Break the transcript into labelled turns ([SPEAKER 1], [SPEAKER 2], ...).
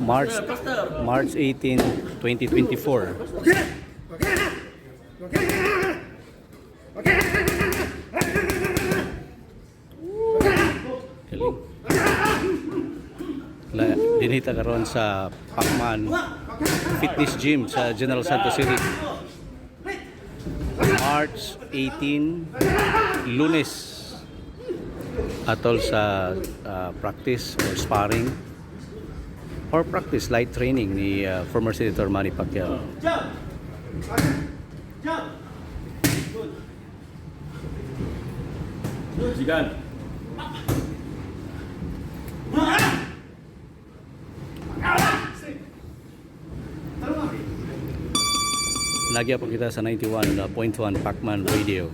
[SPEAKER 1] March 18, 2024. Galing. La, dinhi ta karon sa Pacman Fitness Gym sa General Santos City. March 18, Lunes. Atol sa practice or sparring or practice light training ni former Senator Manny Pacquiao.
[SPEAKER 2] Jump! Jump! Good.
[SPEAKER 3] Sigan.
[SPEAKER 1] Lagi po kita sa 91.1 Pacman Radio.